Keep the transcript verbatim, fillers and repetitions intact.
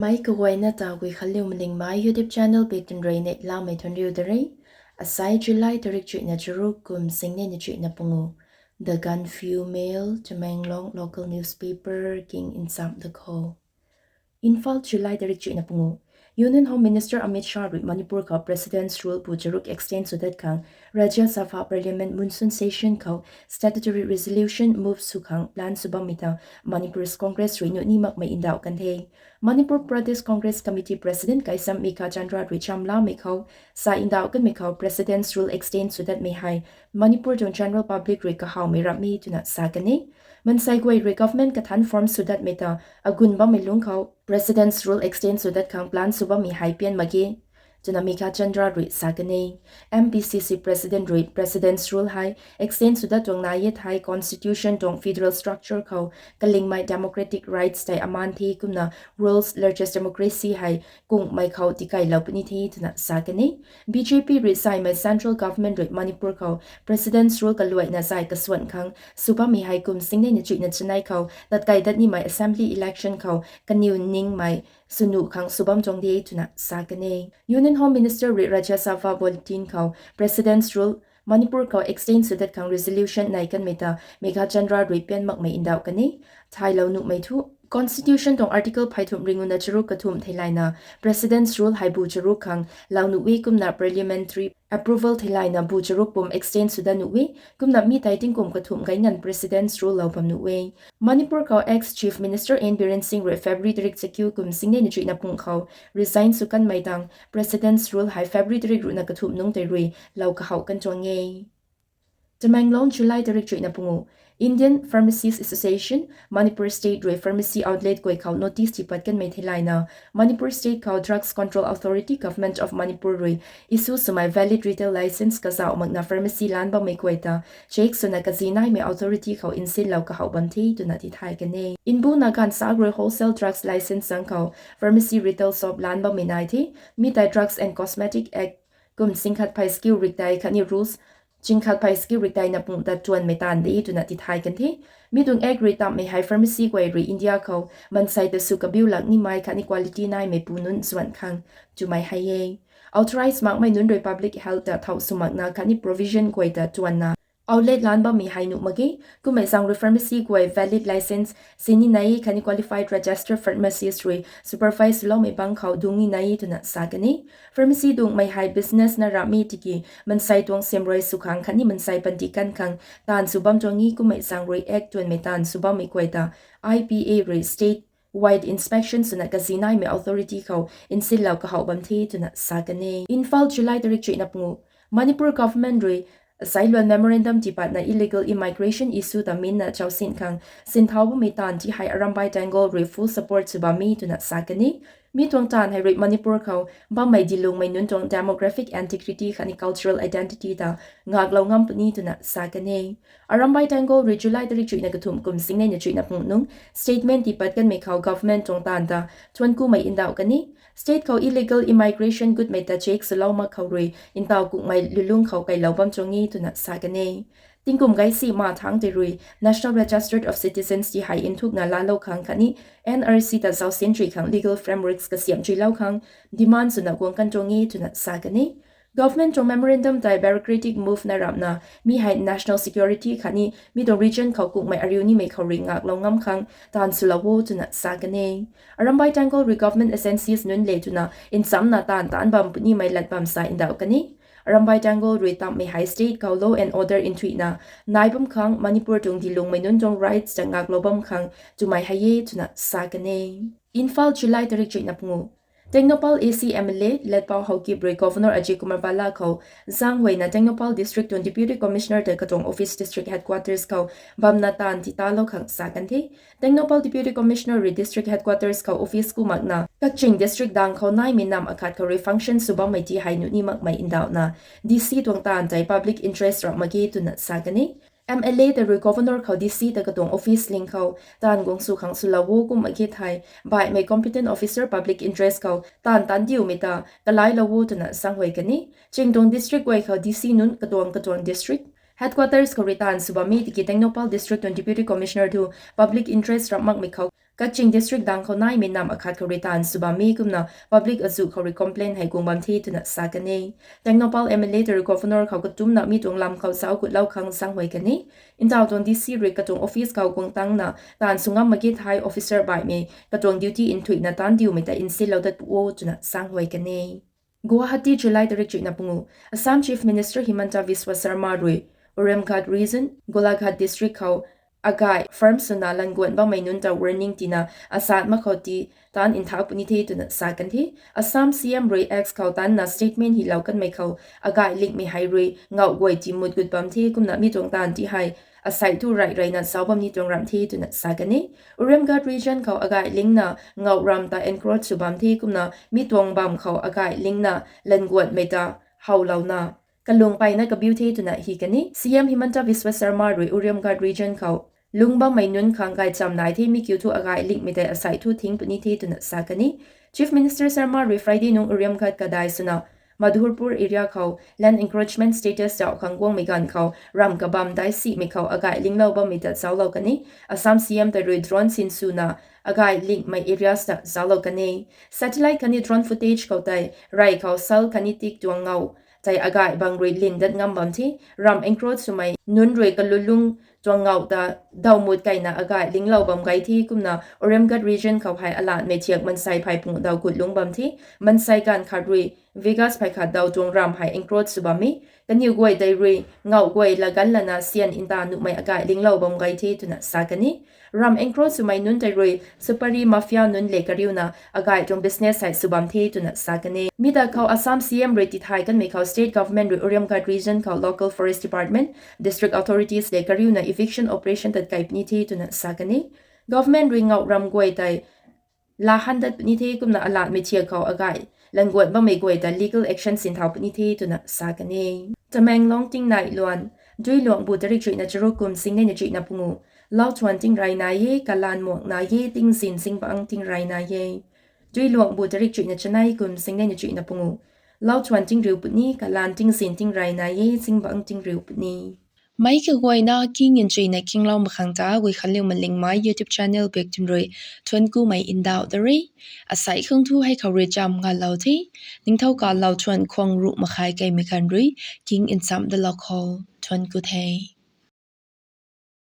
Mei kaguayna ta Guikhanliu Malingmei YouTube channel biktan rui neihlamei thuanriu da re. Asai July tarik chuihna charuk kum singnei na chuihna pungu. The Gaanphiu Mail, Tamenglong local newspaper king nsam da khou. Imphal, July tarik chuihna pungu. Union Home Minister Amit Shah rui Manipur khou President's Rule bu charuk extend sw dat khang Rajya Sabha Parliament monsoon session khou statutory resolution move sw khang plan sw bammei ta Manipur Congress rui nuh ni makmei ndauh kan the. Manipur Pradesh Congress Committee President Keisham Meghachandra rui chamlamei khou sa ndauh kanmei khou President's Rule extend sw datmei hei Manipur tuang general public rui kahawmei ramh e twna sa kan e. Mansei guay rui government kathanc form sw datmei ta agun bammei lungc khou President's Rule extend sw dat khang plan sw bammei hei pian mak ge twna Meghachandra rui sa kan e. M P C C President rui President's Rule hei extend sw dat tuang nai e thei constitution tuang federal structure khou kalingmei democratic rights tei aman the kumna world's largest democracy hei kungmei khou tikailou puni the twna sa kan e. B J P rui saimei central government rui Manipur khou President's Rule kaluaina zai kasuan khang sw bammei hei kum singnei na chuihna chanei khou tatkai dat nimei assembly election khou kaniw ningmei sw nuh khang sw bam tuang de twna sa kan e. Union Home Minister rui Rajya Sabha bulletin khou President's Rule Manipur khou extend sw dat khang resolution nai kanmei ta Meghachandra rui pian makmei ndauh kan e. Thailou nuhmei thu, Constitution tuang article pheythumh ringuna charuk kathumh theilayna President's Rule hei bu charuk khang lou nuh e kumna parliamentary approval theilayna bu charuk pum extend sw dat nuh e kumna mi tei tingkum kathumh gay nganv President's Rule lou bam nuh e. Manipur khou ex Chief Minister N Biren Singh rui February tarik chakiu kum singnei na chuihna pung khou resign sw kanmei tang President's Rule hei February tarik ruhna kathumh nungc tei rui lou kahouh kan tuang e. Tamenglong, July tarik chuihna pungu. Indian Pharmacists Association, Manipur State rui pharmacy outlet guay khou notice tipat kanmei theilayna Manipur State khou Drugs Control Authority, Government of Manipur rui issue swmei valid retail license kazauh makna pharmacy lan bammei guay ta check swna kazi naimei authority khou nsinlou kahouh bam the twna tithay kan e. Mbuna gaanvsaekc rui wholesale drugs license zang khou pharmacy retail shop lan bammei nai the. Mi tei Drugs and Cosmetic Act kum singkhat phey chakiu riktei khatni rules chingkhat phey chakiu riktei na pung ta tuanmei taanv de twna tithay kan the. Mi tuang Act rui tamhmei hei pharmacy guay rui India khou mansei ta sw kabiu lak nimei khatni quality naimei pu nunc zuan khang twmei hei e. Authorized makmei nunc rui public health ta thau sw makna khatni provision guay ta tuanna outlet lan bammei hei nuh mak ge. Kummei zaeng rui pharmacy guay valid license sini nai khatni qualified registered pharmacist rui supervise swloumei bang khou dung ni nai twna sa kan e. Pharmacy dungmei hei business na ramh e tiki mansei tuang siamruai sw khang khatni mansei panty kan khang taanv sw bam tuang e. Kummei zaeng rui Act tuanmei taanv sw bammei guay ta I P A rui state wide inspection swna kazi naimei authority khou nsinlou kahouh bam the twna sa kan e. Imphal, July tarik chuihna pungu. Manipur government rui sailuan memorandum tipatna illegal immigration issue ta minna chausin khang sinthau bammei taanv ti hei Arambai Tenggol rui full support sw bam e twna sa kan e. Mi tuang taanv hei rui Manipur khou bammei dilungmei nunc tuang demographic integrity khatni cultural identity ta ngaklou ngam puni twna sa kan e. Arambai Tenggol rui July tarik chuihna kathumh kum singnei na chuihna pung nung statement tipat kanmei khou government tuang taanv ta thuanc kumei ndauh kan e. State khou illegal immigration gutmei ta check swlou mak khou rui ntaw kukmei lulung khou kailou bam tuang e twna sa kan e. Tingkum gaysi ma thangc tei rui National Register of Citizens ti hei nthukna laalou khang khatni N R C ta zausin chui khang legal frameworks kasiamh chuilou khang demand swna guang kan tuang e twna sa kan e. Government tuang memorandum tei bureaucratic move na ramhna mi hei national security khatni mi tuang region khou kukmei ariu nimei khou rui ngaklou ngam khang taanv swlou o twna sa kan e. Arambai Tenggol rui government agencies nunc le twna nchamna taanv taanc bam punimei lat bam sa ndauh kan e. Arambai Tenggol rui tamhmei hei state khou law and order nthuihna nai bam khang Manipur tuang dilungmei nunc tuang rights ta ngaklou bam khang twmei hei e twna sa kan e. Imphal, July tarik chuihna pungu. Tengnoupal A C M L A Letpao Haokip rui Governor Ajay Kumar Bhalla khou zaenghuayna Tengnoupal District tuang Deputy Commissioner ta katuang office District Headquarters khou bamna taanv titalou khang sa kan the. Tengnoupal Deputy Commissioner rui District Headquarters khou office ku makna Kakching District dang khou naimei nam akhat khou rui function sw bammei ti hei nuh ni makmei ndauhna D C tuang taanv tei public interest ramh mak ge twna sa kan e. M L A ta rui Governor khou D C ta katuang office ling khou taanv guang sw khang swlou o kum mak ge thei baihmei competent officer public interest khou taanv taanc diumei ta kalailou o twna zaenghuay kan e. Ching tuang district guay khou D C nunc katuang katuang district headquarters khou rui taanv sw bammei tiki Tengnoupal District tuang Deputy Commissioner thu public interest ramh makmei khou Kakching district dang khou naimei nam akhat khou rui taanv sw bam e kumna public azuh khou rui complaint hei guang bam the twna sa kan e. Tengnoupal M L A ta rui Governor khou katumna mi tuang lam khou zauc kutlou khang zaenghuay kan e. Ntaw tuang D C rui katuang office khou guang tangna taanv sw ngam mak ge thei officer baihmei katuang duty nthuihna taanc diumei ta nsinlou dat pu o twna zaenghuay kan e. Guwahati, July tarik chuihna pungu. Assam Chief Minister Himanta Biswa Sarma rui Uriamghat Region, Golaghat District khou agay farm swna languan bammei nunc ta warning tina asat mak khou ti taanc nthak puni the twna sa kan the. Assam C M rui X khou tancna statement hylou kanmei khou agay lingmei hei rui ngauh guay ti mut gut bam the kumna mi tuang taanv ti hei asei thu rey reyna zauc bam ni tuang ramh the twna sa kan e. Uriamghat Region khou agay lingna ngauh ram ta encroach sw bam the kumna mi tuang bam khou agay lingna languanmei ta howlouna kalung peyna kabiu the twna hi kan e. C M Himanta Biswa Sarma rui Uriamghat Region khou lung bammei nunc khang gaychamv nai the mi kiu thu agay lingmei tei asei thu thing puni the twna sa kan e. Chief Minister Sarma rui Friday nung Uriamghat kadai swna Madhurpur area khou land encroachment status zauc khang guangmei ganv khou ramh kabamv daic simei khou agay linglou bammei ta zauclou kan e. Assam C M tei rui drone sinswna agay lingmei areas ta zauclou kan e. Satellite khatni drone footage khou tei rey khou sal khatni tik tuang ngauh tei agay bang rui lin dat ngam bam the. Ramh encroach swmei nunc rui kalulung tuang ngauh ta dawmut keyna agay linglou bam gay the kumna Uriamghat Region khou hei alatmei thiak mansei phey pung daw gut lungc bam the. Mansei ganv khat rui Vegas phey khat daw tuang ramh hei encroach sw bam e. Kaniw guay tei rui ngauh guay laganv lana syan nta nuhmei agay linglou bam gay the twna sa kan e. Ramh encroach swmei nunc tei rui supari mafia nunc le kariuna agay tuang business hei sw bam the twna sa kan e. Mi ta khou Assam C M rui tithay kanmei khou state government rui Uriamghat Region khou local forest department, district authorities le kariuna eviction operation tat kei puni the twna sa kan e. Government rui ngauh ram guay tei laa han dat puni the kumna alatmei thiak khou agay languan bammei guay ta legal action sinthau puni the twna sa kan e. Tamenglong tingnai luan, Duiluangbu tarik chuihna charuk kum singnei na chuihna pungu. Lauthuan tingrey nai e, kalan muang nai e, tingzin zingbangc tingrey nai e. Duiluangbu tarik chuihna chanei kum singnei na chuihna pungu. Lauthuan tingriu puni, kalan tingzin tingrey nai e, zingbangc tingriu puni. Meic kaguayna king nchuina kinglou mak khang ta Guikhanliu Malingmei YouTube channel bak tun rui thuanc kumei ndauh da re. Asei khang thu hei khou rui cham ngalou the. Ningthou kalou thuan khwang ruh makhai keimei khan rui king nchamh dalou khou thuanc ku the.